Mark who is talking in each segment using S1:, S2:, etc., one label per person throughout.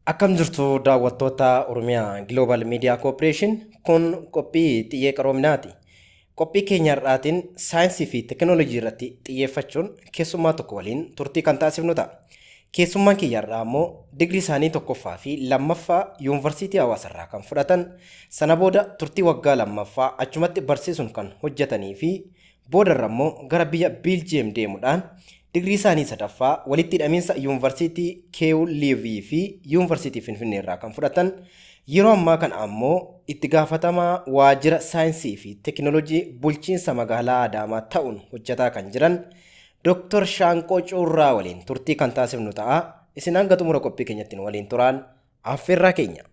S1: Akkam jirtu daawwattoota Oromiyaa Global Media Corporation? Kun qophii Xiyyee Qaroominaati. Qophii keenya har'aatiin saayinsii fi teekinooloojii irratti xiyyeeffachuun keessummaa tokko waliin turtii kan taasifnu ta'a. Keessummaan kiyya har'aa immoo digirii isaanii tokkoffaa fi lammaffaa Yuunivarsiitii Hawaasarraa kan fudhatan, sana booda turtii waggaa lammaffaa achumatti barsiisuun kan hojjetanii fi boodarra immoo gara biyya Biiljiyeem deemuudhaan digirii isaanii sadaffaa walitti hidhamiinsa Yuunivarsiitii KU Liivii fi Yuunivarsiitii Finfinnee irraa kan fudhatan, yeroo ammaa kana ammoo itti gaafatamaa waajjira saayinsii fi teekinooloojii bulchiinsa magaalaa Adaamaa ta'uun hojjetaa kan jiran Dr. Shaanqoo Cuurraa waliin turtii kan taasifnu ta'a. Isin hanga xumura qophii keenyatti nu waliin turaan affeerraa keenya.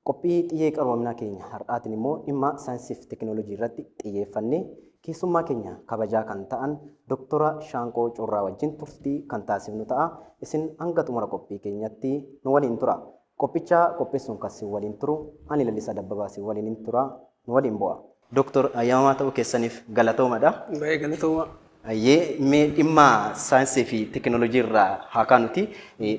S1: Qophii Xiyyee Qaroominaa keenya har'aatiin immoo dhimma saayinsii fi teekinooloojii irratti xiyyeeffannee keessummaa keenya kabajaa kan ta'an Doktora Shaanqoo Curraa wajjin turtii kan taasifnu ta'a. Isin hanga xumura qophii keenyatti nu waliin tura. Qophicha qopheessuun kan sin waliin turu ani Lalisaa Dabbabaa sin waliin hin tura. Nu waliin bu'a. Doktor, ayyamamaa ta'uu keessaniif galatoomadha.
S2: Baay'ee galatooma.
S1: Ayyee, mee dhimma saayinsii fi teekinooloojii irraa haa kaanuti.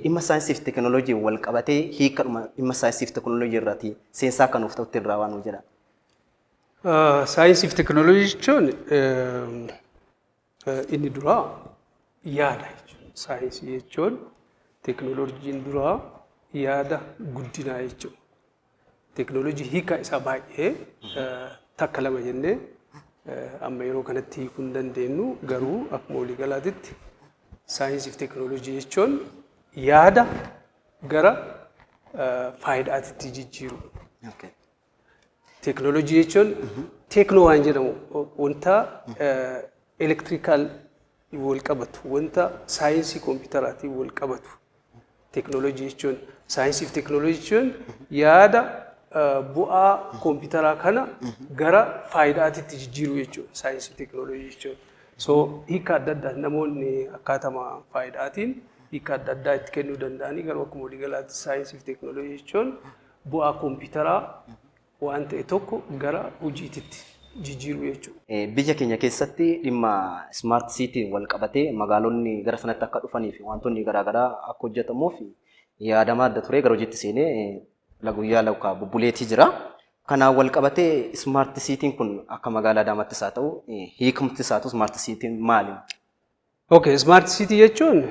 S1: Dhimma saayinsii fi teekinooloojii wal qabatee hiikadhuma dhimma saayinsii fi teekinooloojii irratti seensaa akka nuuf ta'utti irraa waan nu jedha.
S2: Saayinsii fi teekinooloojii jechuun inni duraa yaada jechuudha. Saayinsii jechuun teekinooloojiin duraa yaada guddinaa jechuudha. Teekinooloojii hiika isaa baay'ee takka lama jennee amma yeroo kanatti hiikuu hin dandeenyu, garuu akkuma waliigalaatitti saayinsii fi teekinooloojii jechuun yaada gara faayidaatitti jijjiiru. Teekinooloojii jechuun teeknoo waan jedhamu, wanta electrical wal qabatu, wanta saayinsii kompiitaraatiin wal qabatu. Teekinooloojii jechuun, saayinsii fi teekinooloojii jechuun yaada bu'aa kompiitaraa kana gara faayidaatitti jijjiiruu jechuudha. Saayinsii fi teekinooloojii jechuun. So hiika adda addaa namoonni akkaatama faayidaatiin hiika adda addaa itti kennuu danda'anii, garuu akkuma waliigalaatti saayinsii fi teekinooloojii jechuun bu'aa kompiitaraa waan ta'e tokko gara hojiititti jijjiiruu jechuudha.
S1: Biyya keenya keessatti dhimma smart city wal qabatee magaalonni gara sanatti akka dhufanii fi wantoonni garaagaraa akka hojjetamuuf yaadamaa adda ture gara hojiitti seenee guyyaa lakkaa bubbuleetii jira. Kanaan wal qabatee smart cityn kun akka magaalaa Adaamaattis haa ta'u, hiikumti isaa ta'u, smart cityn maali?
S2: Okay, smart city jechuun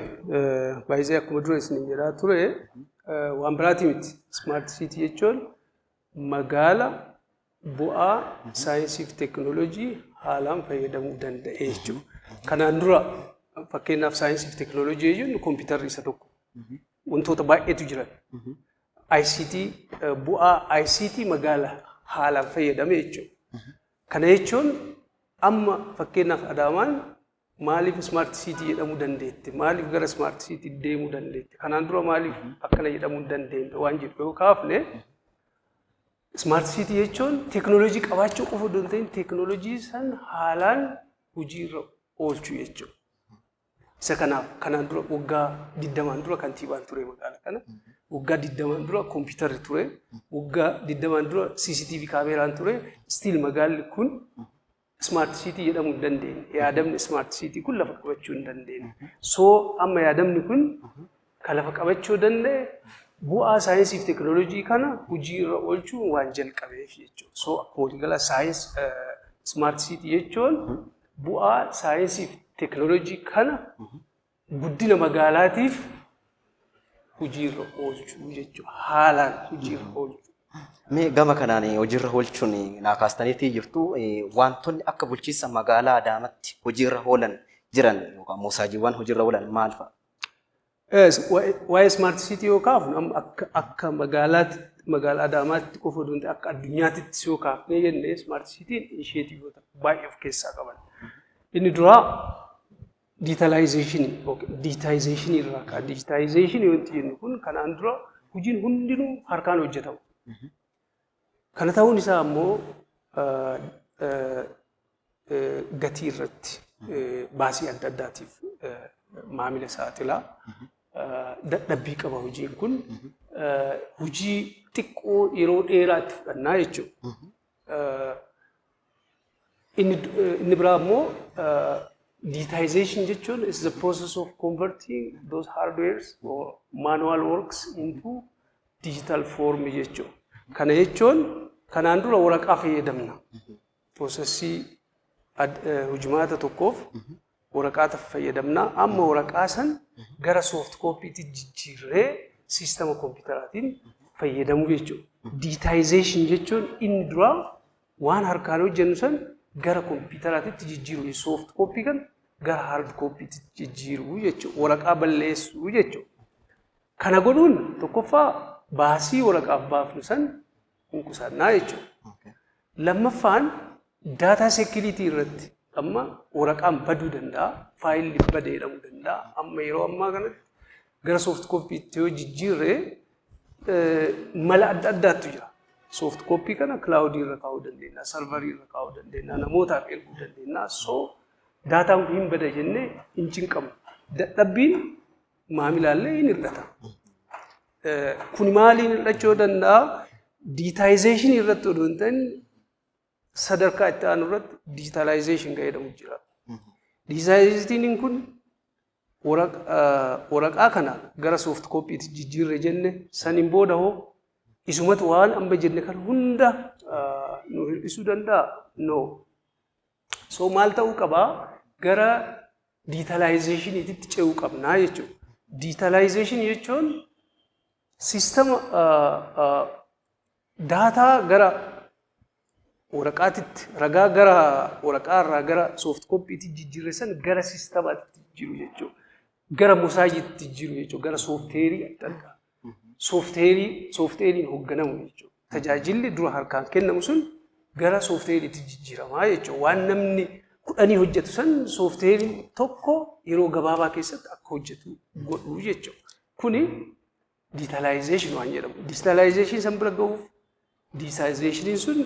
S2: baay'ee akkuma dura isin jedhaa ture waan biraati miti. Smart city jechuun magaala bu'aa saayinsii fi teekinooloojii haalaan fayyadamuu danda'e jechuudha. Kanaan dura fakkeenyaaf saayinsii fi teekinooloojii jechuun kompiitarri isa tokko. Wantoota baay'eetu jiran. ICT, bu'aa ICT magaala haalaan fayyadame jechuudha. Kana jechuun amma fakkeenyaaf Adaamaan maaliif smart city jedhamuu dandeette? Maaliif gara smart city deemuu dandeette? Kanaan dura maaliif akkana jedhamuu hin dandeenye waan jedhu yoo kaafne, smart city jechuun teekinooloojii qabaachuu qofa osoo hin ta'in teekinooloojii san haalaan hojiirra oolchuu jechuudha. Isa kanaaf kanaan dura waggaa 20n dura kantiibaan ture magaala kana. Waggaa 20n dura kompiitarri ture. Waggaa 20n dura CCTV kaameraan ture. Still magaalli kun smart city jedhamuu hin dandeenye. Yaadamni smart city kun lafa qabachuu hin dandeenye. So amma yaadamni kun kan lafa qabachuu danda'e bu'aa saayinsii fi teekinooloojii kana hojii irra oolchuun waan jalqabeef jechuudha. So akkuma waliigalaa saayins smart city jechuun bu'aa saayinsii fi teekinooloojii kana guddina magaalaatiif hojii irra oolchuu jechuudha. Haalaan hojii irra oolchuu.
S1: Mee gama kanaan hojiirra oolchuun naa kaastaniitii jirtu, wantoonni akka bulchiinsa magaalaa Adaamaatti hojiirra oolan jiran yookaan moosaajiiwwan hojiirra oolan maal fa'a?
S2: Waa'ee smart city yoo kaafnu, amma akka magaalaatti, magaalaa Adaamaatti qofa osoo hin ta'in akka addunyaattis yoo kaafnee jenne, smart cityn initiativeoota baay'ee of keessaa qaban. Inni duraa digitalizationii irraa ka'a. Digitalizationii wanti jennu kun kanaan dura hojiin hundinuu harkaan hojjetama. Kana ta'uun isaa ammoo gatii irratti baasii adda addaatiif maamila saaxilaa. Dadhabbii qaba hojiin kun. Hojii xiqqoo yeroo dheeraa itti fudhannaa jechuudha. Inni biraa immoo digitization jechuun is the process of converting those hardwares or manual works into digital form jechuudha. Kana jechuun kanaan dura waraqaa fayyadamna. Processii hojimaata tokkoof waraqaa fayyadamna. Amma waraqaa san gara soft copytti jijjiirree siistama kompiitaraatiin fayyadamuu jechuudha. Digitization jechuun inni duraa waan harkaan hojjennu san gara kompiitaraatitti jijjiiruu, soft copy kan gara hard copytti jijjiiruu jechuudha. Waraqaa balleessuu jechuudha. Kana godhuun tokkoffaa baasii waraqaaf baafnu san hin qusannaa jechuudha. Lammaffaan data security irratti amma waraqaan baduu danda'a, faayilli badee jedhamuu danda'a. Amma yeroo ammaa kanatti gara soft copytti yoo jijjiirre mala adda addaatu jira. Soft copy kana cloudii irra kaa'uu dandeenya, serverii irra kaa'uu dandeenya, namootaaf erguu dandeenya. So daataan kun hin bada jennee hin cinqamu. Dadhabbiin maamilaallee hin hir'ata. Kun maaliin hir'achuu danda'a? Digitization irratti odoo hin ta'in sadarkaa itti aanu irratti digitalization kan jedhamu jira. Digitalizationiin kun waraqaa kana gara soft copytti jijjiirre jenne, saniin booda hoo isumatu waan amma jenne kan hunda nu hir'isuu danda'a? No. So maal ta'uu qabaa? Gara digitalizationiitti ce'uu qabnaa jechuudha. Digitalization jechuun siistama daataa gara waraqaatitti, ragaa gara waraqaa irraa gara soft copytti jijjiirre san gara siistamaatti jijjiiru jechuudha. Gara mosaajiitti jijjiiru jechuudha. Gara soofteerii adda addaa. Soofteeriin hoogganamu jechuudha. Tajaajilli dura harkaan kennamu sun gara soofteeriitti jijjiiramaa jechuudha. Waan namni 10 hojjetu san soofteeriin tokko yeroo gabaabaa keessatti akka hojjetu godhuu jechuudha. Kuni digitalization waan jedhamu. Digitalization san bira gahuuf digitalizationiin sun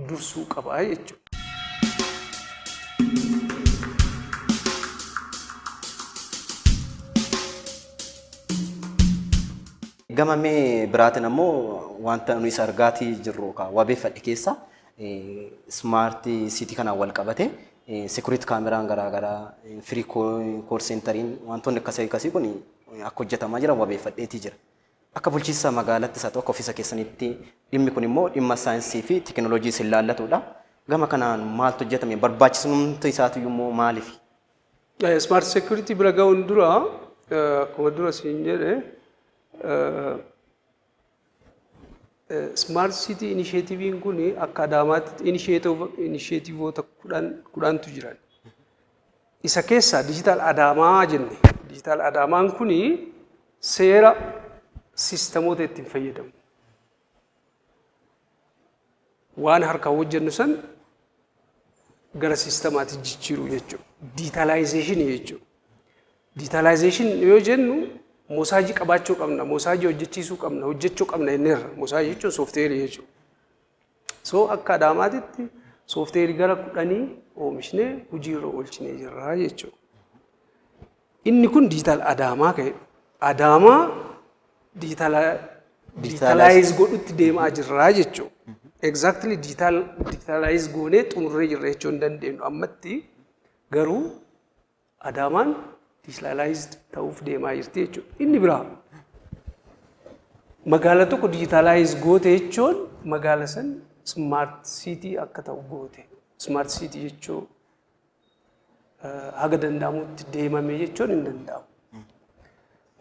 S2: dursuu qaba jechuudha.
S1: Gama mee biraatiin ammoo wanta nuyi isa argaatii jirru wabeeffadhe keessa smart city kanaan wal qabate security kaameraan garaagaraa, free call centeriin, wantoonni akkasii akkasii kun akka hojjetamaa jiran wabeeffadheetii jira. Akka bulchiinsa magaalattis haa ta'u akka ofiisa keessanitti dhimmi kun immoo dhimma saayinsii fi teekinooloojii isin laallatudha. Gama kanaan maaltu hojjetame? Barbaachisummaan isaatu immoo maaliif?
S2: Smart security bira ga'uun dura, akkuma dura siin jedhe, smart city initiativeiin kun akka Adaamaatti initiativeoota 10tu jiran. Isa keessaa digital Adaamaa jenne. Digital Adaamaan kun seera siistamoota ittiin fayyadamu. Waan harkaan hojjennu san gara siistamaatti jijjiiruu jechuudha. Digitalizationii jechuudha. Digitalization yoo jennu moosaajii qabaachuu qabna, moosaajii hojjechiisuu qabna, hojjechuu qabna jenneerra. Moosaajii jechuun soofteerii jechuudha. So akka Adaamaatitti soofteerii gara 10 oomishnee hojiirra oolchinee jirra jechuudha. Inni kun digital Adaamaa ka'e. Adaamaa digitalize godhutti deemaa jirra jechuudha. Exactly digitalize goonee xumurree jirra jechuu hin dandeenyu ammatti, garuu Adaamaan digitalized ta'uuf deemaa jirti jechuudha. Inni biraa magaala tokko digitalize goote jechuun magaala san smart city akka ta'u goote. Smart city jechuun haga danda'amutti deemame jechuun hin danda'amu.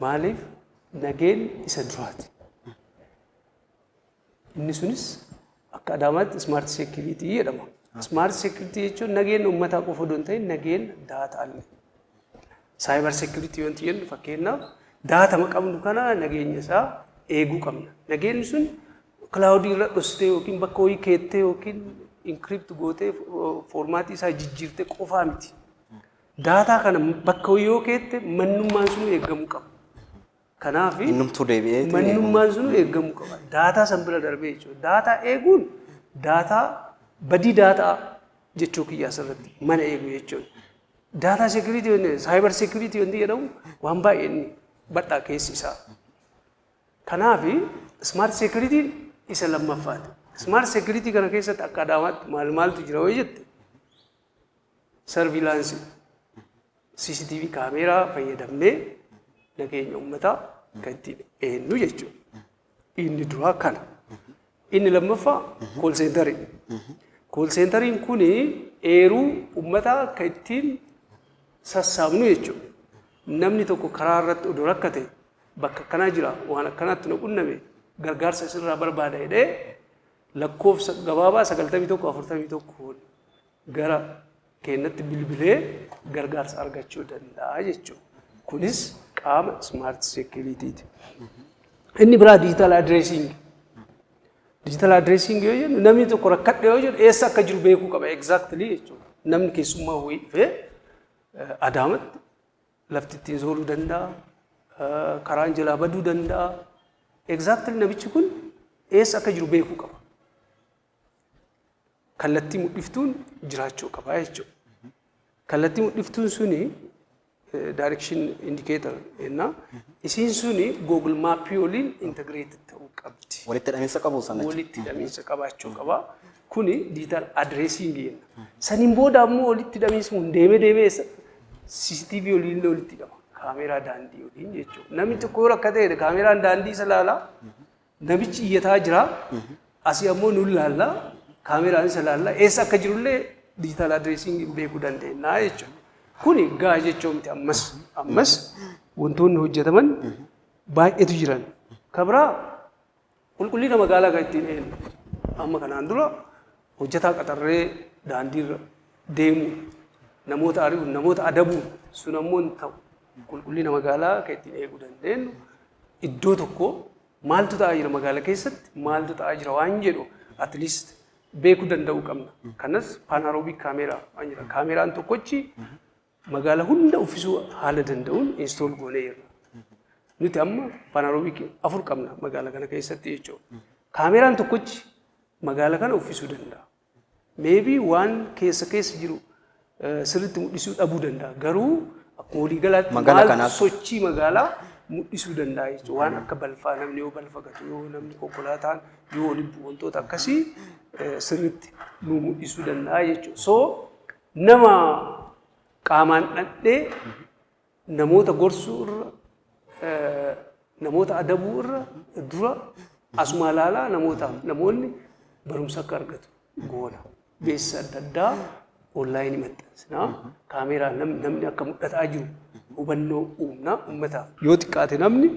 S2: Maaliif? Nageen isa duraati. Inni sunis akka Adaamaatti smart security jedhama. Smart security jechuun nageenya uummataa qofa odoo hin ta'in nageenya daataallee. Cyber security wanti jennu fakkeenyaaf daatama qabnu kana nageenya isaa eeguu qabna. Nageenyi sun cloudii irra dhostee yookiin bakka wayii keettee yookiin encrypt gootee formatii isaa jijjiirtee qofaa miti. Daataa kana bakka wayii yoo keette mannummaan sun eegamuu qaba. Kanaaf
S1: Innumtuu deebi'ee
S2: mannummaan sun eegamuu qaba. Daataa san bira darbee jechuudha. Daataa eeguun daataa badii daataa jechuu kiyya asirratti mana eegu jechuudha. Data security, cyber security wanti jedhamu waan baay'ee inni badhaa keessi isaa. Kanaaf smart security isa lammaffaati. Smart security kana keessatti akka Adaamaatti maal maaltu jira yoo jette Surveillance CCTV kaameeraa fayyadamnee nageenya uummataa kan ittiin eenyu jechuudha. Inni duraa kana. Inni lammaffaa call center. Call centeriin kun eeruu uummataa kan ittiin sassaabnu jechuudha. Namni tokko karaa irratti odoo rakkate, bakka akkanaa jira, waan akkanaatti na qunname, gargaarsa isirraa barbaada jedhee lakkoofsa gabaabaa 91 41 gara keenyatti bilbilee gargaarsa argachuu danda'a jechuudha. Kunis qaama smart securityti. Inni biraa digital addressing. Digital addressing yoo jennu, namni tokko rakkadhe yoo jedhu eessa akka jiru beekuu qaba exactly jechuudha. Namni keessummaa wayii dhufee Adaamatti lafti ittiin sooluu danda'a, karaan jalaa baduu danda'a. Exactly namichi kun eessa akka jiru beekuu qaba. Kallattii mul'iftuun jiraachuu qaba jechuudha. Kallattii mul'iftuun suni direction indicator jennaa. Isiin suni Google Mapii waliin integrated ta'uu qabdi.
S1: Walitti hidhamiinsa qabu sana.
S2: Walitti hidhamiinsa qabaachuu qaba. Kuni digital addressing jenna. Saniin booda ammoo walitti hidhamiinsi kun deemee deemee CCTV waliin illee walitti hidhama. Kaameeraa daandii waliin jechuudha. Namni tokko yoo rakkate kaameeraan daandii isa ilaala. Namichi iyyataa jira. Asii ammoo nuun laalla. Kaameeraan isa laalla. Eessa akka jirullee digital addressing beekuu dandeenya jechuudha. Kuni gahaa jechuu miti ammas. Ammas wantoonni hojjetaman baay'eetu jiran. Kabiraa qulqullina magaalaa kan ittiin eenyu. Amma kanaan dura hojjetaa qaxarree daandiirra deemuun, namoota ari'uun, namoota adabuun sun ammoo hin ta'u. Qulqullina magaalaa kan ittiin eeguu dandeenyu iddoo tokko maaltu ta'aa jira, magaalaa keessatti maaltu ta'aa jira waan jedhu at least beekuu danda'uu qabna. Kanas panoramic kaameeraa waan jira. Kaameeraan tokkochi magaalaa hunda uffisuu haala danda'uun install goonee jirra. Nuti amma panoramic afur qabna magaalaa kana keessatti jechuudha. Kaameeraan tokkochi magaalaa kana uffisuu danda'a. Maybe waan keessa keessa jiru sirriitti mul'isuu dhabuu danda'a. Garuu akkuma waliigalaatti maal sochii magaalaa mul'isuu danda'a jechuudha. Waan akka balfaa, namni yoo balfa gatu, yoo namni konkolaataan yoo waliin bu'u, wantoota akkasii sirriitti nu mul'isuu danda'a jechuudha. So nama qaamaan dhaqee namoota gorsuu irra, namoota adabuu irra dura asuma ilaalaa namoota namoonni barumsa akka argatu goona. Beeksisa adda addaa online maxxansinaa. Kaameeraan namni akka mul'ataa jiru hubannoo uumna uummataaf. Yoo xiqqaate namni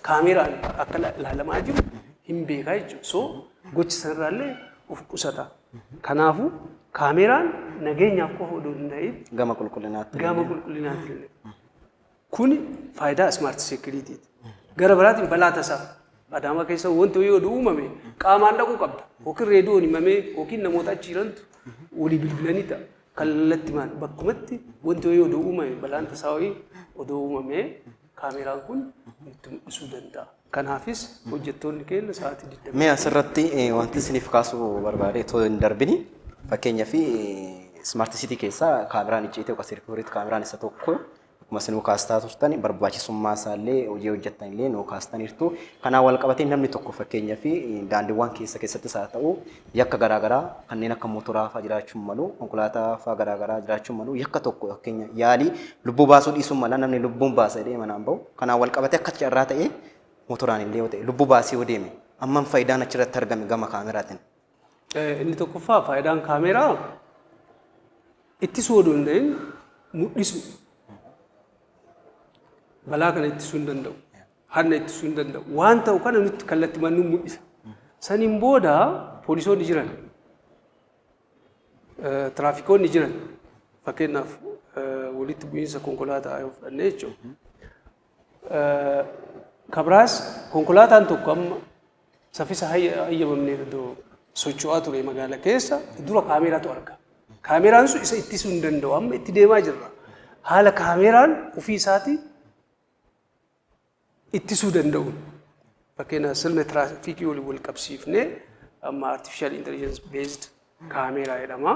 S2: kaameeraan akka ilaalamaa jiru hin beekaa jechuudha. So gochi sanarraallee of qusata. Kanaafuu kaameeraan nageenyaaf qofa odoo hin ta'in
S1: gama qulqullinaatti.
S2: Gama qulqullinaatti illee. Kuni faayidaa smart securityti. Gara biraatiin balaa tasaa. Adaamaa keessa wanti wayii oduu uumame qaamaan dhaquu qabda. Yookiin reediyoon himamee yookiin namoota achi jirantu walii bilbilanii ta'a. Kallattii maan bakkumatti wanti wayii oduu uumame, balaan tasaa wayii oduu uumame, kaameeraan kun nutti mul'isuu danda'a. Kanaafis hojjettoonni keenya sa'aatii 20.
S1: Mee asirratti wanti isiniif kaasuu barbaade otoo hin darbini, fakkeenyaaf smart city keessaa kaameraan icciitii yookaan security kaameraan isa tokko. Akkuma isin kaastaa turtan, barbaachisummaa isaallee hojii hojjettan illee nuu kaastaniirtu. Kanaan wal qabatee namni tokko fakkeenyaaf daandiiwwan keessa keessattis haa ta'u yakka garaagaraa kanneen akka motoraa fa'aa jiraachuu malu, konkolaataa fa'aa garaagaraa jiraachuu malu, yakka tokko fakkeenya yaalii lubbuu baasuu dhiisuu mala, namni lubbuun baasa jedhee manaan bahu. Kanaan wal qabatee akka carraa ta'ee motoraan illee yoo ta'e lubbuu baasee yoo deeme, ammam faayidaan achirratti argame gama kaameraatiin?
S2: Inni tokkoffaa faayidaan kaameraa ittisuu odoo hin ta'in mul'isu. Balaa kana ittisuu hin danda'u. Hanna ittisuu hin danda'u. Waan ta'u kana nutti kallattimaan nu mul'isa. Saniin booda poolisoonni jiran, tiraafikoonni jiran, fakkeenyaaf walitti bu'iinsa konkolaataa yoo fudhanne jechuudha. Kabiraas konkolaataan tokko amma saffisa hayyamamne iddoo socho'aa ture magaalaa keessa dura kaameeraatu arga. Kaameeraan sun isa ittisuu hin danda'u. Amma itti deemaa jirra. Haala kaameeraan ofii isaatii ittisuu danda'uun. Fakkeenyaaf sirna tiraafikii waliin wal qabsiifnee amma artificial intelligence based Kaameeraa jedhama.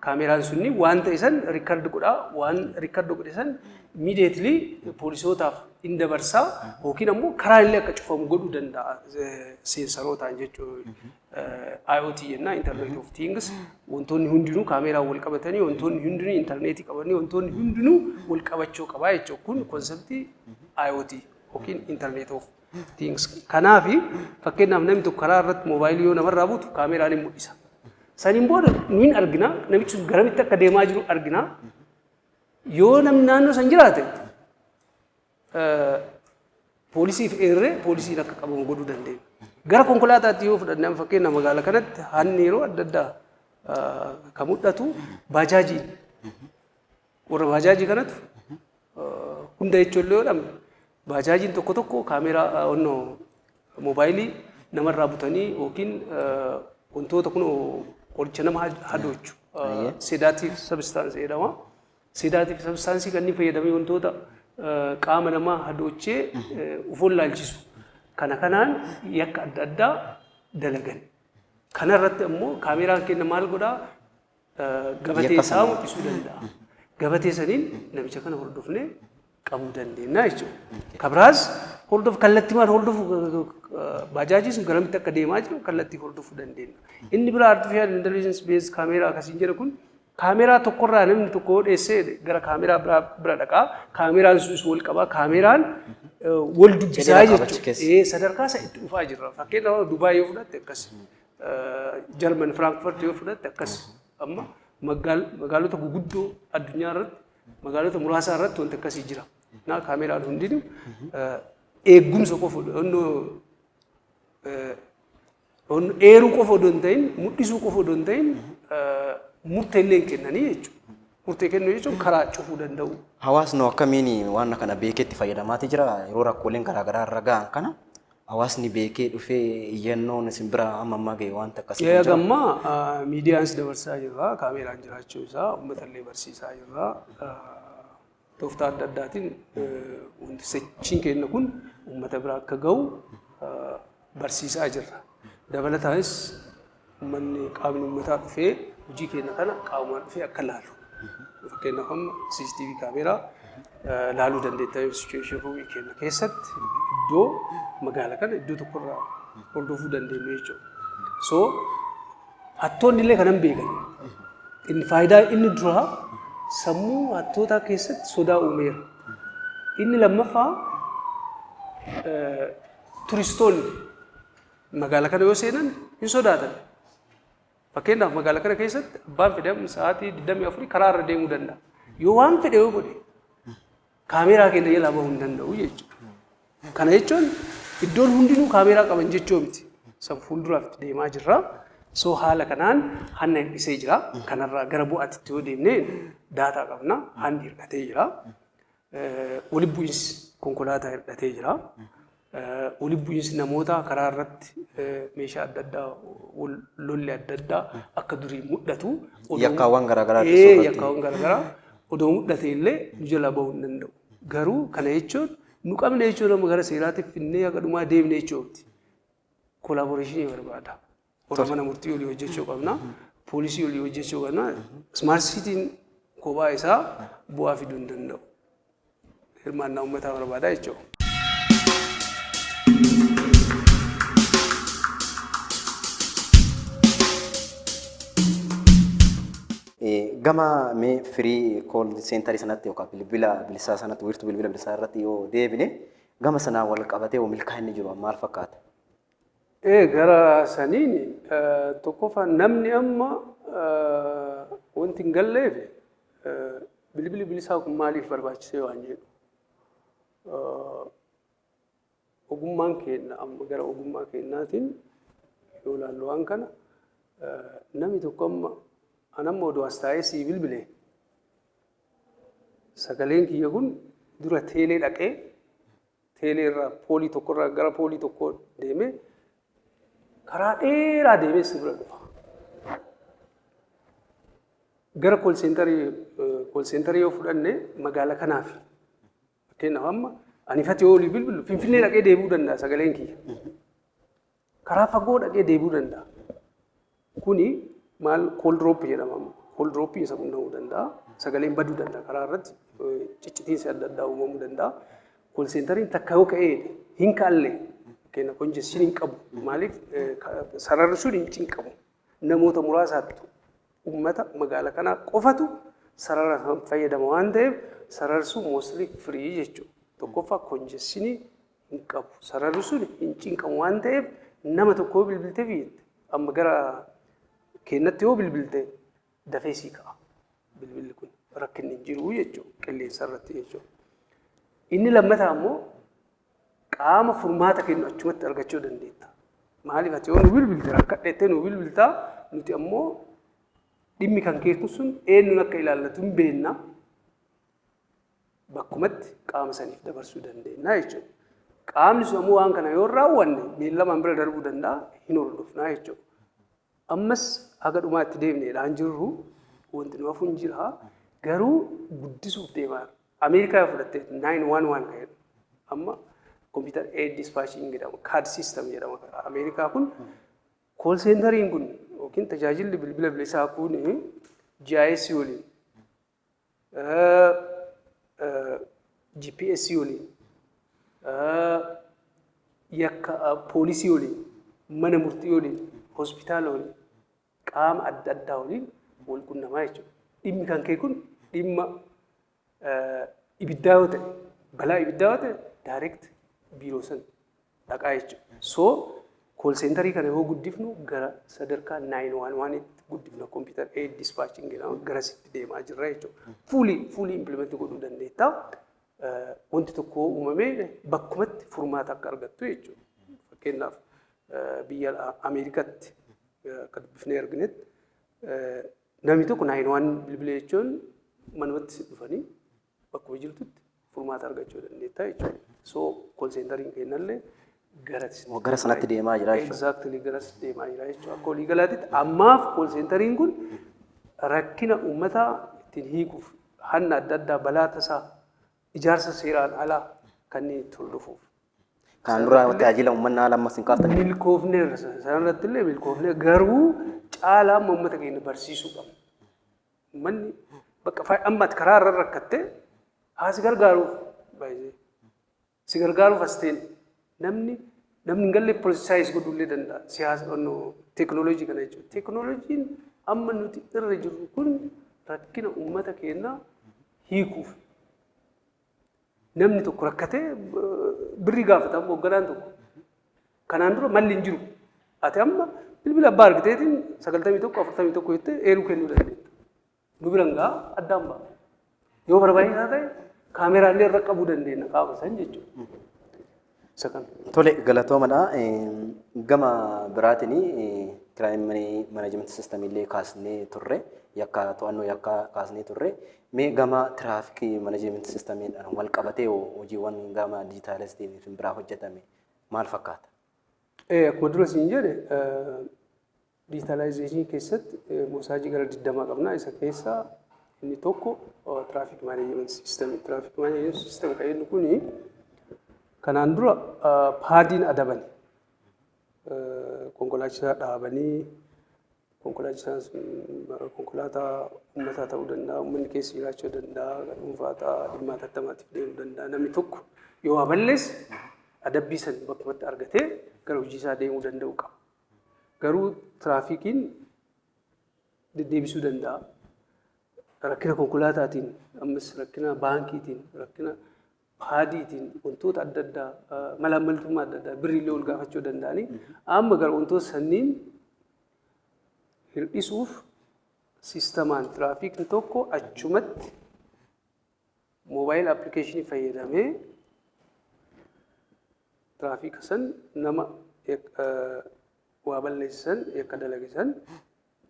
S2: Kaameeraan sunni waan ta'e san record godha. Waan record godhe san immediately poolisootaaf in dabarsaa yookiin ammoo karaa illee akka cufamu godhuu danda'a sensorootaan jechuudha. IoT jenna, Internet of Things. Wantoonni hundinuu kaameeraan wal qabatanii, wantoonni hundinuu intarneetii qabanii, wantoonni hundinuu wal qabachuu qabaa jechuudha. Kun conceptii IoT yookiin Internet of Things. Kanaafi fakkeenyaaf namni tokko karaa irratti moobaayilii yoo namarraa butu kaameeraan hin mul'isa. Saniin booda nuyin argina, namichi sun garamitti akka deemaa jiru argina. Yoo namni naannoo san jiraate poolisiif eerree poolisiin akka qabamu godhuu dandeenya. Gara konkolaataatti yoo fudhanne, amma fakkeenya magaalaa kanatti hanni yeroo adda addaa kan mul'atu baajaajiin. Warra baajaajii kanatu hunda jechuun illee yoo dhabne, baajaajiin tokko tokko kaameeraa onnoo moobaayilii namarraa butanii yookiin wantoota kun qoricha nama hadoochu, sedative substance jedhama. Sedative substance kanneen fayyadamee wantoota qaama namaa hadoochee ufoon laalchisu. Kana kanaan yakka adda addaa dalagan. Kanarratti ammoo kaameeraan keenya maal godhaa? Gabatee
S1: Yakka
S2: isaa
S1: sana.
S2: Mul'isuu danda'a. Gabatee saniin namicha kana hordofnee qabuu dandeenya jechuudha. Kabiraas hordof kallattiimaan hordofu, baajaajii sun garamitti akka deemaa jiru kallattii hordofuu dandeenya. Inni biraa artificial intelligence based kaameeraa akkasiin jedhu kun kaameeraa tokkorraa namni tokko yoo dheessee gara kaameeraa biraa bira dhaqaa. Kaameeraan sunis wal qabaa. Kaameeraan wal dubbisaa
S1: Jedhee qaba achi
S2: jechuudha.
S1: keessa.
S2: Sadarkaa isa itti dhufaa jirra. Fakkeenyaaf Dubaay yoo fudhatte akkas. Jarman Firankfurt yoo fudhatte akkas. Amma magaalota guguddoo addunyaa irratti, magaalota muraasa irratti wanti akkasii jira. Na kaameeraan hundinuu eegumsa qofa onnoo eeruu qofa odoo hin ta'in, mul'isuu qofa odoo hin ta'in, murtee illee hin kennanii jechuudha. Murtee kennuu jechuun karaa cufuu danda'u.
S1: Hawaasni akkamiin waan kana beekee itti fayyadamaati jira? Yeroo rakkooleen garaagaraa irra gahan kana hawaasni beekee dhufee iyyannoon isin bira amma ammaa gahe wanta akkasii
S2: Yaa
S1: jira?
S2: Gammaa miidiyaanis dabarsaa jirra. Kaameeraan jiraachuu isaa uummata illee barsiisaa jirra. Tooftaa adda addaatiin wanti sochiin keenya kun uummata bira akka gahu barsiisaa jirra. Dabalataanis uummanni, qaamni uummataa dhufee hojii keenya kana qaamaan dhufee akka laalu. Fakkeenyaaf amma CCTV kaameeraa laaluu dandeetta, situation room keenya keessatti iddoo magaala kana iddoo tokkorraa hordofuu dandeenyu jechuudha. So hattoonni illee kanan beekan. Inni faayidaa inni duraa sammuu hattootaa keessatti sodaa uumeera. Inni lammaffaa turistoonni magaalaa kana yoo seenan hin sodaatan. Fakkeenyaaf magaalaa kana keessatti abbaan fedhe amma sa'aatii 24 karaa irra deemuu danda'a. Yoo waan fedhe yoo godhe kaameeraa keenya jalaa bahuu hin danda'u jechuudha. Kana jechuun iddoon hundinuu kaameeraa qaban jechuu miti. San fuulduraaf itti deemaa jirra. So haala kanaan hanna hir'isee jira. Kanarraa gara bu'aatti yoo deemne daataa qabna. Hanni hir'atee jira. Walitti bu'iinsi konkolaataa hir'atee jira. Walitti bu'iinsi namoota karaa irratti meeshaa adda addaa lolli adda addaa akka durii mul'atu.
S1: Yakkaawwan garaagaraa hir'isuu irratti.
S2: Yakkaawwan garaagaraa odoo mul'ate illee nu jalaa bahuu hin danda'u. Garuu kana jechuun nu qabne jechuun amma gara seeraatiif finnee haga dhumaa deemne jechuuti. Collaborationii barbaada. Warra mana murtii olii hojjechuu qabna. Poolisii olii hojjechuu qabna. Smart cityn kophaa isaa bu'aa fiduu hin danda'u. Hirmaannaa uummataa barbaada jechuudha.
S1: Gama mee free call centerii sanatti yookaan bilbila bilisaa sanatti, wiirtuu bilbila bilisaa irratti yoo deebine, gama sanaan wal qabatee hoo milkaa'inni jiru maal fakkaata?
S2: Gara saniin tokkoffaa namni amma wanti hin galleef bilbilli bilisaa kun maaliif barbaachisee waan jedhu. Ogummaan keenya amma gara ogummaa keenyaatiin yoo ilaallu waan kana, namni tokko amma an amma odoo as taa'ee sii bilbile, sagaleen kiyya kun dura teelee dhaqee, teelee irraa poolii tokkorraa gara poolii tokkoo deemee, karaa dheeraa deemee si bira dhufa. Gara call centerii yoo fudhanne magaala kanaaf, fakkeenyaaf amma ani ifatti yoo olii bilbilu Finfinnee dhaqee deebi'uu danda'a sagaleen kiyya. Karaa fagoo dhaqee deebi'uu danda'a. Kuni Maal, call drop jedhama. Call drop isa qunnamuu danda'a. Sagaleen baduu danda'a, karaa irratti ciccitiinsi adda addaa uumamuu danda'a. Call centeriin takka yoo ka'ee hin kaallee fakkeenya congestion hin qabu. Maaliif, sararri sun hin cinqamu. Namoota muraasaatu, uummata magaalaa kanaa qofatu sarara san fayyadama waan ta'eef, sararri sun mostly free jechuudha. Tokkoffaa, congestion hin qabu. Sararri sun hin cinqamu waan ta'eef, nama tokko yoo bilbiltee biyyatti amma gara keenyatti yoo bilbilte dafee sii ka'a. Bilbilli kun rakkinni hin jiru jechuudha, qilleensa irratti jechuudha. Inni lammataa immoo qaama furmaata kennu achumatti argachuu dandeetta. Maaliif, ati yoo nu bilbilte, rakkadheettee nu bilbiltaa, nuti ammoo dhimmi kan keetu sun eenyuun akka ilaallatu hin beekna. Bakkumatti qaama saniif dabarsuu dandeenya jechuudha. Qaamni sun ammoo waan kana yoo raawwanne beellamaan bira darbuu danda'a, hin hordofnaa jechuudha. Ammas haga dhumaatti deemneedhaan jirru, wanti nu hafu hin jira, garuu guddisuuf deemaa. Ameerikaa yoo fudhatte, 911 kan jedhu amma computer aid dispatching jedhama, CAD system jedhama. Ameerikaa kun call centeriin kun yookiin tajaajilli bilbila bilisaa kun GIS waliin, GPS waliin, yakka poolisii waliin, mana murtii waliin, hospitaala waliin, qaama adda addaa waliin wal qunnamaa jechuudha. Dhimmi kan kee kun dhimma ibiddaa yoo ta'e, balaa ibiddaa yoo ta'e, direct biiroo san dhaqaa jechuudha. So call centerii kana yoo guddifnu gara sadarkaa 911 tti guddifna, computer aid dispatching jedhama, garasitti deemaa jirra jechuudha. Fully implement godhuu dandeetta. Wanti tokko uumamee bakkumatti furmaata akka argattu jechuudha. Fakkeenyaaf, biyya Ameerikaatti akka dubbifnee arginetti, namni tokko 911 bilbilee jechuun manumatti si dhufanii bakkuma jirtutti furmaata argachuu dandeetta jechuudha. So call centeriin keenyallee gara
S1: Gara sanatti deemaa jira jechuudha.
S2: Exactly, garas deemaa jira jechuudha. Akka waliigalaatitti ammaaf call centeriin kun rakkina uummataa ittiin hiikuuf, hanna adda addaa, balaa tasaa, ijaarsa seeraan alaa kanneen itti hordofuuf.
S1: Kanaan dura tajaajila uummanaa lammas hin kaaftan.
S2: Milkoofneerra, sanarratti illee milkoofne, garuu caalaa amma uummata keenya barsiisuu qabna. Uummanni bakka amma ati karaa irra rakkattee haa si gargaaruuf, baay'ee si gargaaruuf as ta'e namni hin galle politicize godhuu illee danda'a siyaasa teekinooloojii kana jechuudha. Teekinooloojiin amma nuti irra jirru kun rakkina uummata keenyaa hiikuuf. Namni tokko rakkatee birrii gaafatamu hoogganaan tokko. Kanaan dura malli hin jiru. Ati amma bilbila abbaa argiteetiin 91 41 jettee eeruu kennuu dandeetta. Nu biran gaa addaan ba'a. Yoo barbaachisaa ta'e kaameraalee irra qabuu dandeenya qaama san jechuudha. Isa kana.
S1: Tole, galatoomadha. Gama biraatiin crime management system illee kaasnee turre, yakka to'annoo yakka kaasnee turre. Mee gama traffic management systemiidhaan wal qabatee hojiiwwan gama dijitaalaatiin biraa hojjetame maal fakkaata?
S2: Akkuma dura siin jedhe, digitalizationii keessatti moosaajii gara 20 qabna. Isa keessaa inni tokko traffic management system. Traffic management system kan jennu kuni kanaan dura paadiin adabani. Konkolaachisaa dhaabanii, konkolaachisaan sun konkolaataa uummataa ta'uu danda'a, uummanni keessa jiraachuu danda'a, dhuunfaa ta'a, dhimma hatattamaatiif deemuu danda'a. Namni tokko yoo waa balleesse adabbii san bakkumatti argatee gara hojii isaa deemuu danda'u qaba. Garuu tiraafikiin deddeebisuu danda'a. Rakkina konkolaataatiin, ammas rakkina baankiitiin, rakkina paadiitiin, wantoota adda addaa, malaammaltummaa adda addaa, birriillee ol gaafachuu danda'anii, amma gara wantoota sanniin hir'isuuf systemaan tiraafikni tokko achumatti mobile applicationii fayyadamee tiraafika san, nama waa balleessan, yakka dalagisan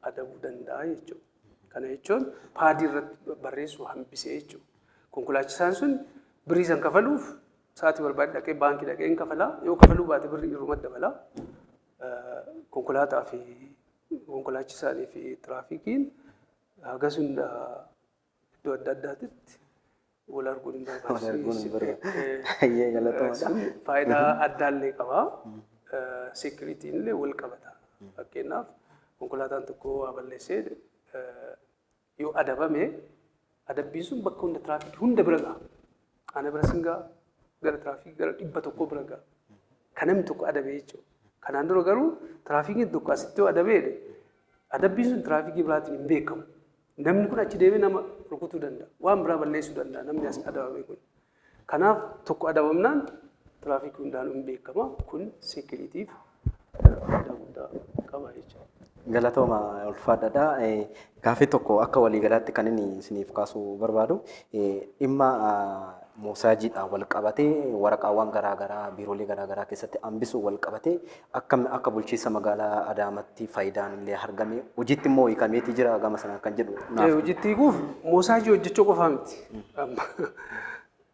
S2: adabuu danda'a jechuudha. Kana jechuun paadii irratti barreessuu hambisee jechuudha. Konkolaachisaan sun birrii san kafaluuf sa'aatii barbaade dhaqee baankii dhaqee hin kafalaa. Yoo kafaluu baate birrii irruma dabala. Konkolaataa fi konkolaachisaanii fi tiraafikiin hagas hunda iddoo adda addaatitti wal arguun hin barbaachisu.
S1: Sun
S2: faayidaa addaallee qaba. Securityn illee wal qabata. Fakkeenyaaf, Konkolaataan tokko waa balleessee yoo adabame, adabbiin sun bakka hunda, tiraafikii hunda bira ga'a. Ana bira sin ga'a, gara tiraafikii gara 100 bira ga'a. Kan namni tokko adabe jechuudha. Kanaan dura garuu tiraafikiin tokko asitti yoo adabee, adabbiin sun tiraafikii biraatiin hin beekamu. Namni kun achi deemee nama rukutuu danda'a. Waan biraa balleessuu danda'a namni as adabame kun. Kanaaf tokko adabamnaan tiraafikii hundaan hin beekama. Kun securityiif faayidaa guddaa qaba jechuudha.
S1: Galatooma, ulfaadhaadha. Gaaffii tokko akka waliigalaatti kan inni isiniif kaasuu barbaadu, dhimma moosaajiidhaan wal qabatee, waraqaawwan garaagaraa biiroolee garaagaraa keessatti hambisuu wal qabatee, akkam akka bulchiinsa magaalaa Adaamaatti faayidaan illee argame, hojiitti immoo hiikameetii jira gama sanaan kan jedhu naaf.
S2: Hojiitti hiikuuf moosaajii hojjechuu qofaa miti.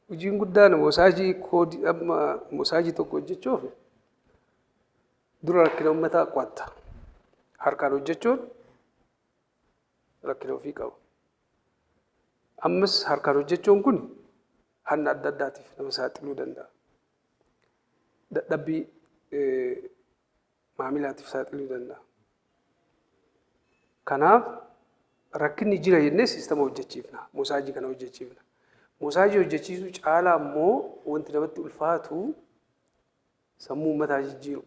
S2: Hojiin guddaan moosaajii koodii, amma moosaajii tokko hojjechuuf dura rakkina uummataa qo'atta. Harkaan hojjechuun rakkina ofii qaba. Ammas harkaan hojjechuun kun hanna adda addaatiif nama saaxiluu danda'a. Dadhabbii maamilaatiif saaxiluu danda'a. Kanaaf rakkinni jira jennee siistama hojjechiifna. Moosaajii kana hojjechiifna. Moosaajii hojjechiisuu caalaa immoo wanti namatti ulfaatu sammuu uummataa jijjiiru.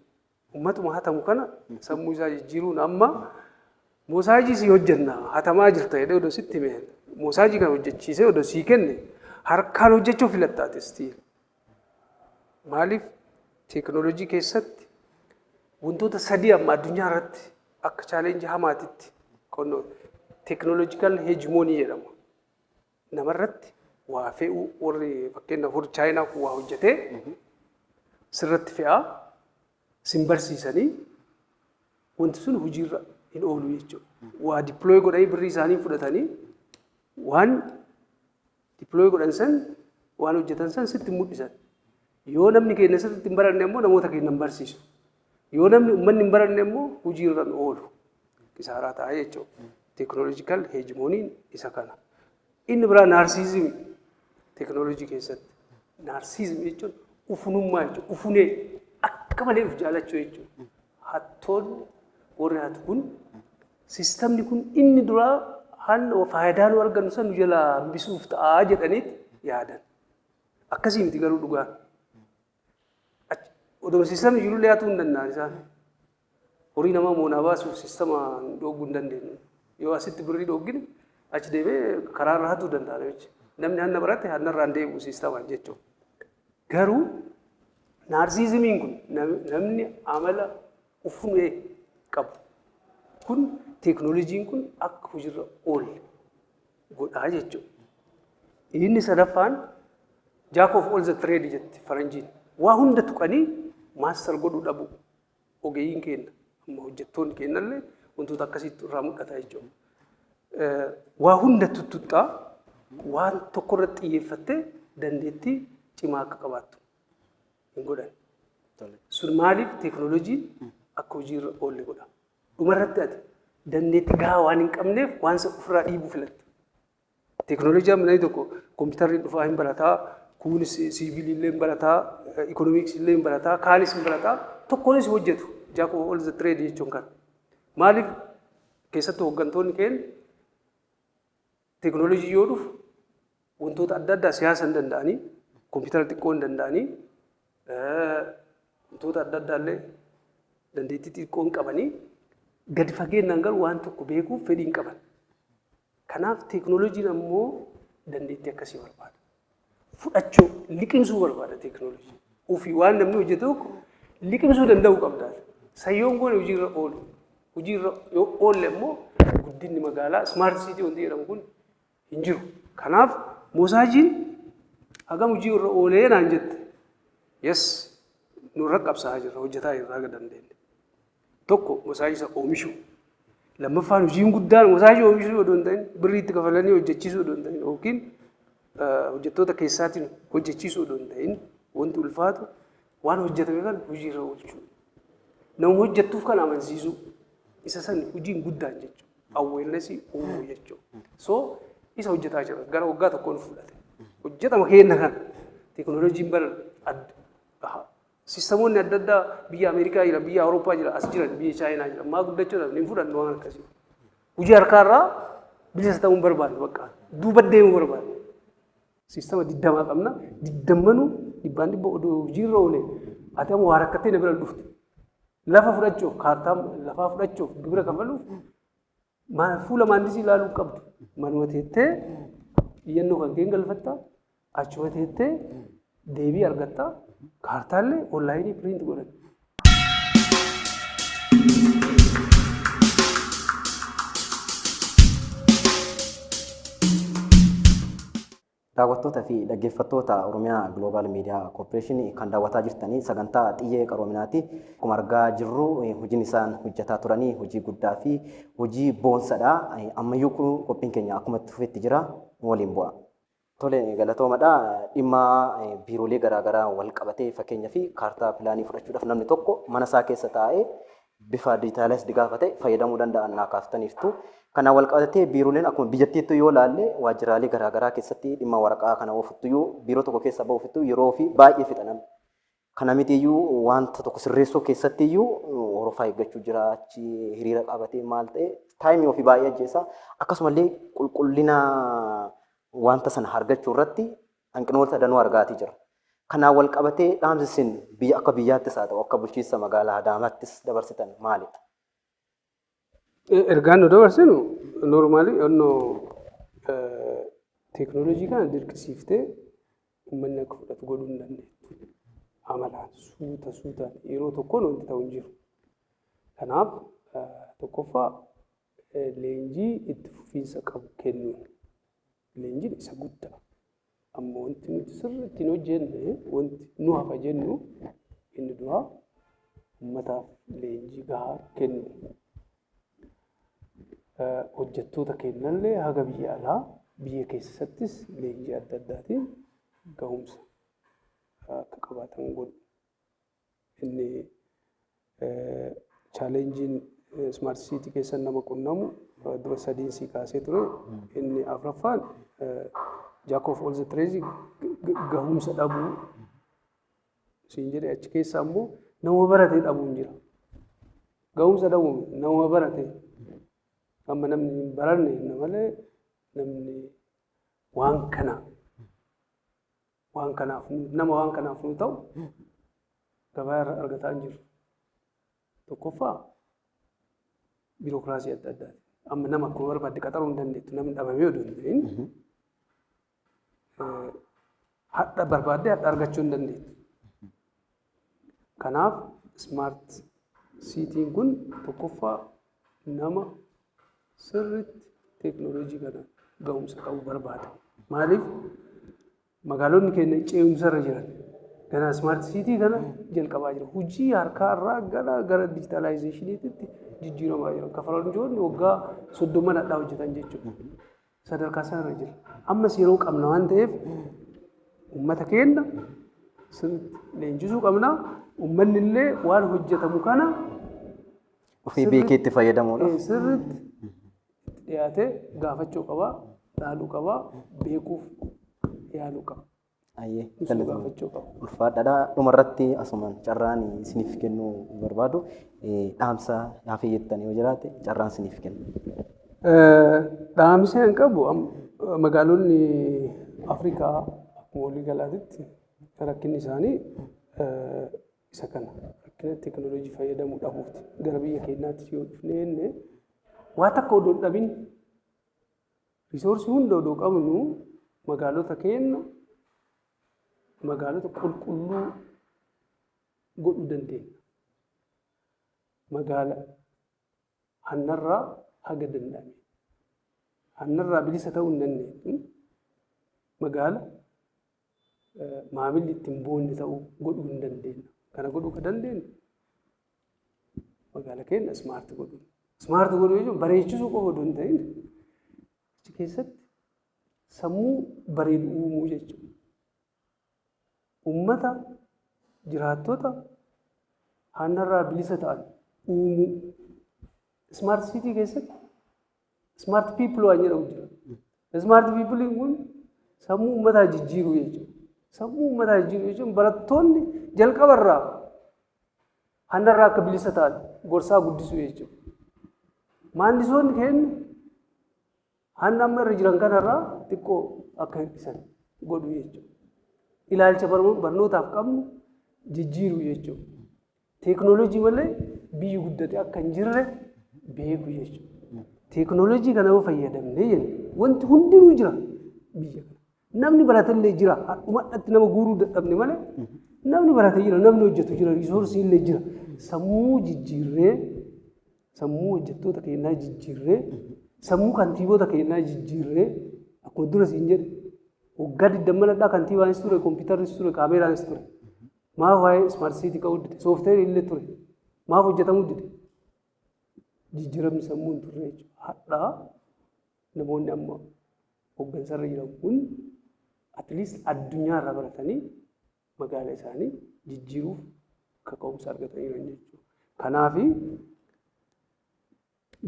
S2: Uummatuma hatamu kana sammuu isaa jijjiiruun, amma moosaajii si hojjenna, hatamaa jirta jedhee odoo sitti hime, moosaajii kana hojjechiisee odoo sii kenne, harkaan hojjechuu filatta ati. Maaliif? Teekinooloojii keessatti wantoota sadii amma addunyaa irratti akka challenge hamaatitti qonnoo technological hegemony jedhama. Namarratti waa fe'uu, warri fakkeenyaaf warri Chaayinaa kun waa hojjetee sirratti fe'aa, sin barsiisanii, wanti sun hojiirra hin oolu jechuudha. Waa deploy godhanii birrii isaanii fudhatanii, waan deploy godhan san, waan hojjetan san sitti mul'isan. Yoo namni keenya sirriitti hin baranne immoo namoota keenya hin barsiisu. Yoo namni uummanni hin baranne immoo hojiirra hin oolu. Kisaaraa ta'a jechuudha. Technological hegemonyn isa kana. Inni biraa narcissism teekinooloojii keessatti. Narcissism jechuun ufunummaa jechuudha. Ufunee akka malee uf jaalachuu jechuudha. Hattoonni, warri hatu kun, siistamni kun inni duraa haala faayidaa nu argannu san nu jalaa hambisuuf ta'aa jedhaniit yaadan. Akkasii miti garuu dhugaan. Odoo siistamni jirullee hatuu hin danda'an isaan. Horii namaa moonaa baasuuf siistama dhooguu hin dandeenyu. Yoo asitti birrii dhooggine, achi deemee karaarra hatuu danda'a namichi. Namni hanna barate hannarraa hin deebi'u siistamaan jechuudha. Garuu narcissismiin kun, namni amala ufunee qabu kun, teekinooloojiin kun akka hojiirra oolle godhaa jechuudha. Inni sadaffaan jack of all the trade jetti faranjiin. Waa hunda tuqanii master godhuu dhabu. Ogeeyyiin keenya, amma hojjettoonni keenyallee wantoota akkasiitu irraa mul'ata jechuudha. Waa hunda tuttuqxaa, waan tokko irratti xiyyeeffattee dandeettii cimaa akka qabaattu hin godhan. Sun maaliif teekinooloojiin akka hojiirra oolle godha? Dhumarratti ati dandeettii gahaa waan hin qabneef waan isa ofirraa dhiibuu filatta. Teekinooloojii amma namni tokko kompiitarri dhufaa hin barataa, kunis siivilii illee hin barataa, ikoonomiksii illee hin barataa, kaanis hin barataa, tokkonis hojjetu. Jack of all the trade jechuun kana. Maaliif? Keessattuu hooggantoonni keenya teekinooloojii yoo dhufu wantoota adda addaa, siyaasa hin danda'anii, kompiitara xiqqoo hin danda'anii, wantoota adda addaa illee dandeettii xiqqoo hin qabanii, gadi fageenyaan garuu waan tokko beekuuf fedhii hin qaban. Kanaaf teekinooloojiin ammoo dandeettii akkasii barbaada. Fudhachuu, liqimsuu barbaada teekinooloojiin. Ofii waan namni hojjetu tokko liqimsuu danda'uu qabda. Sayyoon goone hojiirra oolu. Hojiirra yoo oolle immoo guddinni magaalaa, smart city wanti jedhamu kun hin jiru. Kanaaf moosaajiin hagam hojii irra oolee naan jette. Yes, nurra qabsaa'aa jirra, hojjetaa jirra haga dandeenye. Tokko mosaajii isa oomishuu. Lammaffaan hojiin guddaan mosaajii oomishuu odoo hin ta'in, birrii itti kafalanii hojjechiisuu odoo hin ta'in, yookiin hojjettoota keessaatiin hojjechiisuu odoo hin ta'in, wanti ulfaatu waan hojjetame kana hojiirra oolchuu. Nama hojjettuuf kana amansiisuu. Isa san hojiin guddaan jechuudha. Awareness uumuu jechuudha. So isa hojjetaa jira. Gara waggaa tokkoon fudhate. Hojjetama keenya kana teekinooloojiin bara Sistemoonni adda addaa biyya Ameerikaa jira, biyya Awurooppaa jira, as jiran, biyya Chaayinaa jira. Maa guddachuudhaaf hin fudhannu waan akkasii. Hojii harkaarraa bilisa ta'uu hin barbaannu bakka. Duuba deemuu barbaannu. Sistema 20 qabna. Digdammanuu dhibbaan dhibba odoo hojiirra oole ati amma waa rakkattee na bira dhuftu. Lafa fudhachuuf, kaartaa lafaa fudhachuuf, gibira kafaluuf fuula maandisii ilaaluu qabdu. Manuma teettee iyyannoo kan kee galfatta. Achuma teettee deebii argatta. Kaartaallee online print godhan.
S1: Daawwattoota fi dhaggeeffattoota Oromiyaa Global Media Corporation kan daawwataa jirtanii sagantaa Xiyyee Qaroominaati. Akkuma argaa jirru, hojiin isaan hojjetaa turanii hojii guddaa fi hojii boonsadha. Ammayyuu kun qophiin keenya akkuma itti fufetti jira. Nu waliin bu'a. Tole, galatoomadha. Dhimma biiroolee garaagaraa wal qabatee, fakkeenyaa fi kaartaa pilaanii fudhachuudhaaf namni tokko mana isaa keessa taa'ee bifa dijitaalaa gaafa ta'e fayyadamuu danda'an naa kaaftaniirtu. Kanaan wal qabatee biirooleen akkuma biyyattiitti yoo ilaalle, waajjiraalee garaagaraa keessatti dhimma waraqaa kana oofuttuyyuu, biiroo tokko keessa ba'uufittuu yeroo fi baay'ee fixa namni. Kana mitiyyuu, wanta tokko sirreessuu keessattiyyuu horofaa eeggachuu jira, achi hiriira qabatee maal ta'e time ofii baay'ee ajjeesa. Akkasumallee qulqullina wanta sana argachuu irratti hanqinoota danuu argaatii jira. Kanaan wal qabatee dhaamsi isin biyya akka biyyaattis haa ta'u, akka bulchiinsa magaalaa Adaamaattis dabarsitan maalidha?
S2: Ergaan nu dabarsinu normally onnoo teekinooloojii kana dirqisiiftee uummanni akka fudhatu godhuu hin dandeettu. Amalaan suuta suutaan, yeroo tokkoon wanti ta'u hin jiru. Kanaaf tokkoffaa leenjii itti fufiinsa qabu kennuun, leenjiin isa guddaa. Amma wanti nuti sirriitti hin hojjenne, wanti nu hafa jennu inni duraa uummataaf leenjii gahaa kennu. Hojjettoota kennallee haga biyya alaa, biyya keessattis leenjii adda addaatiin gahumsa akka qabaatan godhu. Inni challengeiin smart city keessa nama qunnamu dura sadiin sii kaasee ture. Inni afraffaan jack of all the trades gahumsa dhabuu siin jedhe. Achi keessa ammoo nama barate dhabuun jira. Gahumsa dhabuu, nama barate. Amma namni hin baranne malee namni waan kanaaf nama waan kanaaf nu ta'u gabaa irra argataa hin jiru. Tokkoffaa biirokiraasii adda addaati. Amma nama akkuma barbaadde qaxaruu hin dandeettu, namni dhabamee odoo hin ta'in hadha barbaaddee hadha argachuu hin dandeettu. Kanaaf smart cityn kun tokkoffaa nama sirriitti teekinooloojii kana gahumsa qabu barbaada. Maaliif, magaalonni keenya ce'umsa irra jiran. Ganaa smart city kana jalqabaa jira. Hojii harkaa irraa gara digitalizationiitti jijjiiramaa jira. Kafaranjoonni waggaa 30 hadhaa hojjetan jechuudha. Sadarkaa sanarra jira. Ammas yeroo qabna waan ta'eef uummata keenya sirriitti leenjisuu qabna. Uummanni illee waan hojjetamu kana
S1: ofii beekee itti fayyadamuudhaaf.
S2: Sirriitti itti dhiyaatee gaafachuu qaba, laaluu qaba, beekuuf yaaluu qaba.
S1: Ayyee.
S2: Ibsuu gaafachuu qaba.
S1: Ulfaadhaadha. Dhumarratti asumaan carraan isiniif kennuu barbaadu, dhaamsa hafe jettan yoo jiraate carraan isiniif kennu.
S2: Dhaamsi an qabu, magaalonni Afrikaa akkuma walii galaatitti rakkinni isaanii isa kana, rakkina teekinooloojii fayyadamuu dhabuuti. Gara biyya keenyaatti yoo dhufnee jenne, waa takka odoo hin dhabin, resource hunda odoo qabnu, magaalota keenya magaalota qulqulluu godhuu dandeenya. Magaala hannarraa haga danda'ame. Hannarraa bilisa ta'uu hin dandeettu. Magaala maamilli ittiin boonne ta'uu godhuu hin dandeenya. Kana godhuu ka dandeenyu magaala keenya smart godhuu. Smart godhuu jechuun bareechisuu qofa odoo hin ta'in, achi keessatti sammuu bareedu uumuu jechuudha. Uummata, jiraattota hannarraa bilisa ta'an uumuu. Smart city keessatti smart people waan jedhamu jira. Smart people kun sammuu uummataa jijjiiruu jechuudha. Sammuu uummataa jijjiiruu jechuun barattoonni jalqabarraa hannarraa akka bilisa ta'an gorsaa guddisuu jechuudha. Maandisoonni keenya hanna amma irra jiran kanarraa xiqqoo akka hir'isan godhu jechuudha. Ilaalcha barnootaaf qabnu jijjiiruu jechuudha. Teekinooloojii malee biyyi guddate akka hin jirre beeku jechuudha. Teekinooloojii kana yoo fayyadamnee jennu wanti hundinuu jira biyya kana. Namni baratellee jira. Hadhumatti nama guuruu dadhabne malee namni barate jira, namni hojjetu jira, resource illee jira. Sammuu jijjiirree, sammuu hojjettoota keenyaa jijjiirree, sammuu kantiibota keenyaa jijjiirree, akkuma dura siin jedhe waggaa 20 kantiibaanis ture, kompiitarris ture, kaameraanis ture. Maaf waa'ee smart city ka'uu dide? Software illee ture. Maaf hojjetamuu dide? Jijjiiramni sammuu hin turre jechuudha. Hadhaa namoonni amma hooggansarra jiran kun at least addunyaa irraa baratanii magaala isaanii jijjiiruuf kaka'umsa argatanii jiran jechuudha. Kanaafi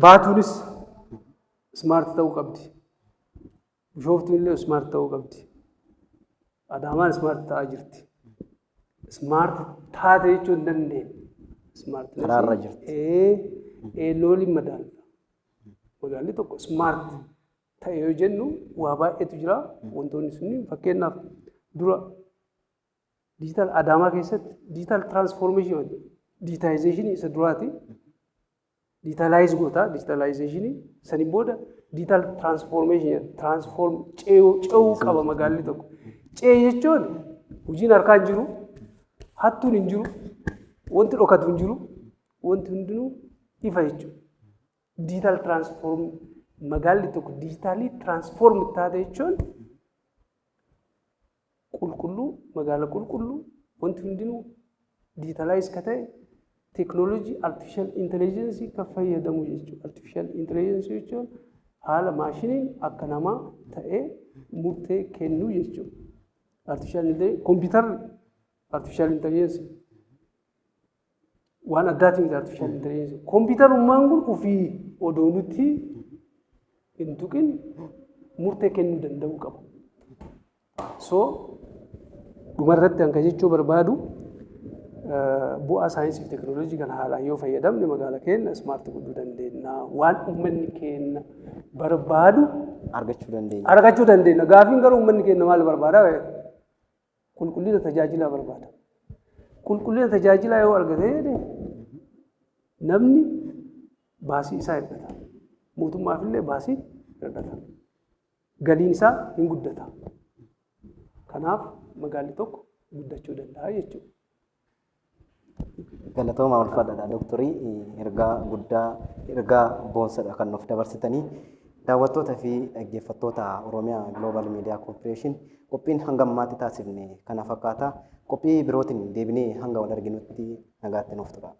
S2: Baatuunis smart ta'uu qabdi. Bishooftuun illee smart ta'uu qabdi. Adaamaan smart ta'aa jirti. Smart taate jechuu hin dandeenye. Smart
S1: Karaarra jirti.
S2: Eenyooliin madaalla. Magaalli tokko smart ta'e yoo jennu waa baay'eetu jira. Wantoonni sunniin fakkeenyaaf dura digital Adaamaa keessatti digital transformation, digitalization isa duraati. Digitalize goota, digitalization saniin booda digital transformation, transform, ce'uu qaba magaalli tokko. Ce'e jechuun hojiin harkaa hin jiru, hattuun hin jiru, wanti dhokatu hin jiru, wanti hundinuu ifa jechuudha. Digital transform, magaalli tokko digitally transform taate jechuun qulqulluu, magaala qulqulluu, wanti hundinuu digitalize ka ta'e, teeknooloojii artificial intelligence kan fayyadamu jechuudha. Artificial intelligence jechuun haala maashiniin akka namaa ta'ee murtee kennuu jechuudha. Artificial intelligence, kompiitarri artificial intelligence waan addaati miti artificial intelligence. Kompiitarummaan kun ofii odoo nuti hin tuqin murtee kennuu danda'uu qaba. So dhumarratti hanka jechuu barbaadu, bu'aa saayinsii fi teekinooloojii kana haalaan yoo fayyadamne magaala keenya smart godhuu dandeenya. Waan uummanni keenya barbaadu
S1: argachuu dandeenya.
S2: Argachuu dandeenya. Gaafiin garuu uummanni keenya maal barbaada? Qulqullina tajaajilaa barbaada. Qulqullina tajaajilaa yoo argate namni baasii isaa hir'ata. Mootummaaf illee baasii hir'ata. Galiin isaa hin guddata. Kanaaf magaalli tokko guddachuu danda'a jechuudha.
S1: Galatooma, ulfaadhaadha dooktorii, ergaa guddaa, ergaa boonsadha kan nuuf dabarsitanii. Daawwattoota fi dhaggeeffattoota Oromiyaa Global Media Corporation, qophiin hanga ammaatti taasifne kana fakkaata. Qophii birootiin deebinee hanga wal arginutti nagaatti nuuf tura.